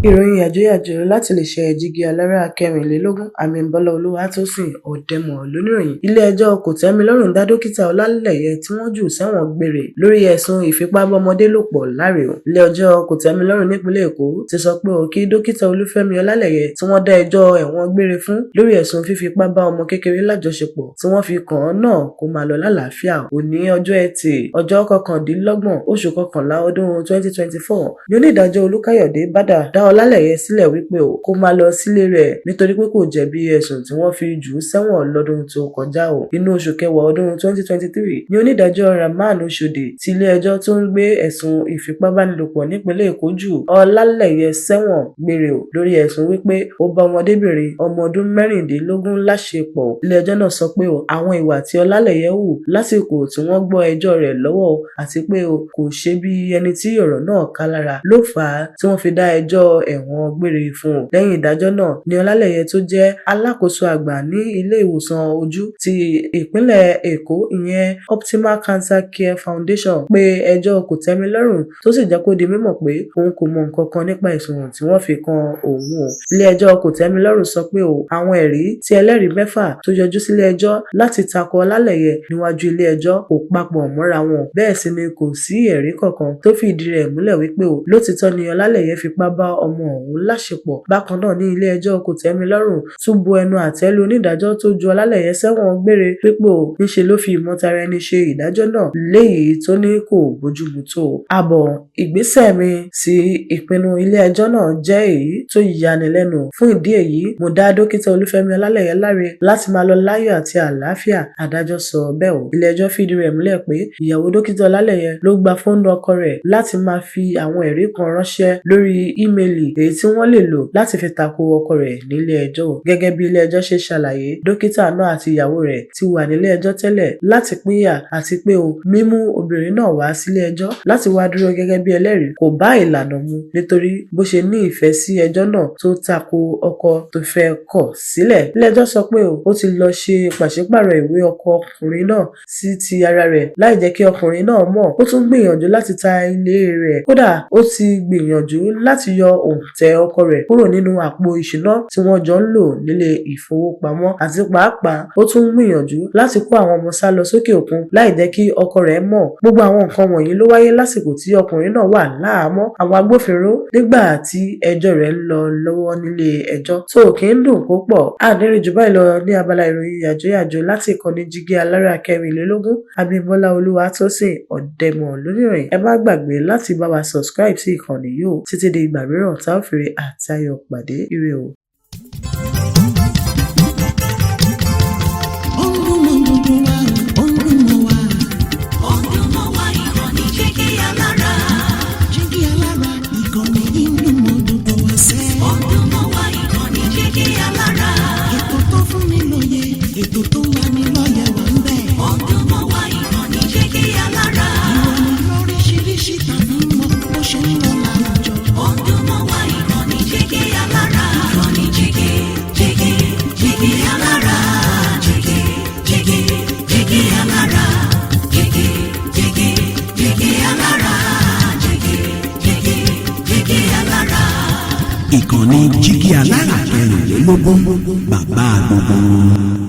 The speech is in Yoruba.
Ìròyìn yàjóyàjó láti iléeṣẹ́ Jígí Alára 24, Abímbọ́lá Olúwatósìn Ọ̀dẹ́mọ̀ lóníròyìn. Ilé-ẹjọ́ Kòtẹ́milọ́rùn dá Dókítà Ọlálẹyé tí wọ́n jù sẹ́wọ̀n gbére lórí ẹ̀sùn ìfipábọ́mọdé-lòpọ̀ láre o. Ilé-ẹjọ́ Kòtẹ́milọ́rùn nípìnlẹ̀ Èkó ti sọ pé ó kí Dókítà Olúfẹ́mi Ọlálẹyé tí wọ́n dá ẹjọ́ ẹ̀wọ̀n gbére fún lórí ẹ̀sùn fífipá bá ọmọ kékeré lájọṣepọ̀ tí wọ́n fi kàn án náà kó máa lọ lálàáfíà. Òní ọjọ́ Ẹtì, ọjọ́ 29 oṣù kọkànlá ọdún 2024 ní onídàájọ́ Olúkáyọ̀dé Bàdà dá Ọlálẹyé sílẹ̀ wípé ó kó máa lọ sílé rẹ̀ nítorí pé kò jẹ̀bi ẹ̀sùn tí wọ́n fi jù ú sẹ́wọ̀n lọ́dún tó kọjá o. Inú oṣù kẹwàá ọdún 2023 ní onídàájọ́ Rahman Oshodi ti ilé-ẹjọ́ tó ń gbé ẹ̀sùn ìfipábánilòpọ̀ nípìnlẹ̀ Èkó jù Ọlálẹyé sẹ́wọ̀n gbére o lórí ẹ̀sùn wípé ó bá ọmọdébìnrin ọmọ ọdún 16 láṣepọ̀. Ilé-ẹjọ́ náà sọ pé àwọn ìwà tí Ọlálẹyé hù lásìkò tí wọ́n gbọ́ ẹjọ́ rẹ̀ lọ́wọ́ àti pé kò ṣe bí ẹni tí ọ̀rọ̀ náà ká lára ló fà á tí wọ́n fi dá ẹjọ́ ẹ̀wọ̀n gbére fún un. Lẹ́yìn ìdájọ́ náà ni Ọlálẹyé tó jẹ́ alákòóso àgbà ní ilé ìwòsàn ojú ti ìpínlẹ̀ Èkó ìyẹn Optimal Cancer Care Foundation pé ẹjọ́ kòtẹ́milọ́rùn tó sì jẹ́ kó di mímọ̀ pé òun kò mọ nǹkan kan nípa ẹ̀sùn tí wọ́n fi kan òun o. Ilé-ẹjọ́ kòtẹ́milọ́rùn sọ pé àwọn ẹ̀rí tí ẹlẹ́rìí 6 tó yọjú sílé ẹjọ́ láti tako Ọlálẹyé níwájú ilé-ẹjọ́ kò papọ̀ mọ́ra wọn, bẹ́ẹ̀ sì ni kò sí ẹ̀rí kankan tó fìdí rẹ̀ múlẹ̀ wípé lótìítọ́ ni Ọlálẹyé fipá bá ọmọ ọ̀hún láṣepọ̀. Bákan náà ní ilé-ẹjọ́ kòtẹ́milọ́rùn tún bu ẹnu àtẹ́ lu onídàájọ́ tó ju Ọlálẹyé sẹ́wọ̀n gbére wípé níṣe ló fi ìmọ̀tara ẹni ṣe ìdájọ́ náà léyìí tó ní kò bójúmu tó. Àbọ̀ ìgbésẹ̀ mi sí ìpinnu ilé-ẹjọ́ náà jẹ́ èyí tó yanilẹ́nu. Fún ìdí èyí, mo dá Dókítà Olúfẹ́mi Ọlálẹyé láre láti máa lọ láyọ̀ àti àlàáfíà, adájọ́ sọ bẹ́ẹ̀ o. Ilé-ẹjọ́ fìdí rẹ̀ múlẹ̀ pé ìyàwó Dókítà Ọlálẹyé ló gba fóònù ọkọ rẹ̀ láti máa fi àwọn ẹ̀rí kan ránṣẹ́ lórí ímeèlì èyí tí wọ́n lè lò láti fi tako ọkọ rẹ̀ nílé ẹjọ́. Gẹ́gẹ́ bí ilé-ẹjọ́ ṣe ṣàlàyé, dókítà náà àti ìyàwó rẹ̀ ti wà nílé ẹjọ́ tẹ́lẹ̀ láti pínyà àti pé mímú obìnrin náà wá sílé ẹjọ́ láti wá dúró gẹ́gẹ́ bí ẹlẹ́rìí kò bá ìlànà mu nítorí bó ṣe ní ìfẹ́ sí ẹjọ́ náà tó tako ọkọ tó fẹ́ kọ̀ sílẹ̀. Ilé-ẹjọ́ sọ pé ó ti lọ ṣe pàṣípààrọ̀ ìwé ọkọ ọkùnrin náà sí ti ara rẹ̀ láì jẹ́ kí ọkùnrin náà mọ̀. Ó tún gbìyànjú láti ta ilé rẹ̀, kódà ó ti gbìyànjú láti yọ òǹtẹ̀ ọkọ rẹ̀ kúrò nínú àpò ìṣúná tí wọ́n jọ ń lò nílé ìfowópamọ́ àti pàápàá ó tún gbìyànjú láti kó àwọn ọmọ sá lọ sókè òkun láì jẹ́ kí ọkọ rẹ̀ mọ̀. Gbogbo àwọn nǹkan wọ̀nyí ló wáyé lásìkò tí ọkùnrin náà wà láhàámọ́ àwọn agbófinró nígbà tí ẹjọ́ rẹ̀ ń lọ lọ́wọ́ nílé ẹjọ́. Tó kì í dùn púpọ̀. Àníri jù báyìí lọ ní abala ìròyìn yàjóyàjó láti ìkànnì Jígí Alára 24, Abímbọ́lá Olúwatósìn Ọ̀dẹ́mọ̀ lóníròyìn. Ẹ má gbàgbé láti bá wa subscribe sí ìkànnì yìí o títí di ìgbà mìíràn tá ò fi ire àti ayọ̀ pàdé. Ire o. Ó ń dún mọ́ gbogbo wa, ó ń dún mọ́ wa. Ó ń dún mọ́ wa, ìkànnì Jígí Alára. Jígí Alára, ìkànnì yìí ń dún mọ́ gbogbo wa sẹ́. Ó ń dún mọ́ wa, ìkànnì Jígí Alára. Ètò tó fún ni lóye, ètò tó ń lani lọ́yẹ̀ wà ń bẹ̀. Ó ń dún mọ́ wa, ìkànnì Jígí Alára. Ìròyìn lóríṣiríṣi tàbí mọ́ bó ṣe ń lọ láwùjọ. Ó ń dún mọ́ wa, ìkànnì Jígí Alára. Ìkànnì Jígí, Jígí, Jígí Alára. Jígí, Jígí, Jígí Alára. Jígí, Jígí, Jígí Alára. Jígí, Jígí, Jígí Alára. Ìkànnì Jígí Alára 24, bàbá gbogbo wọn.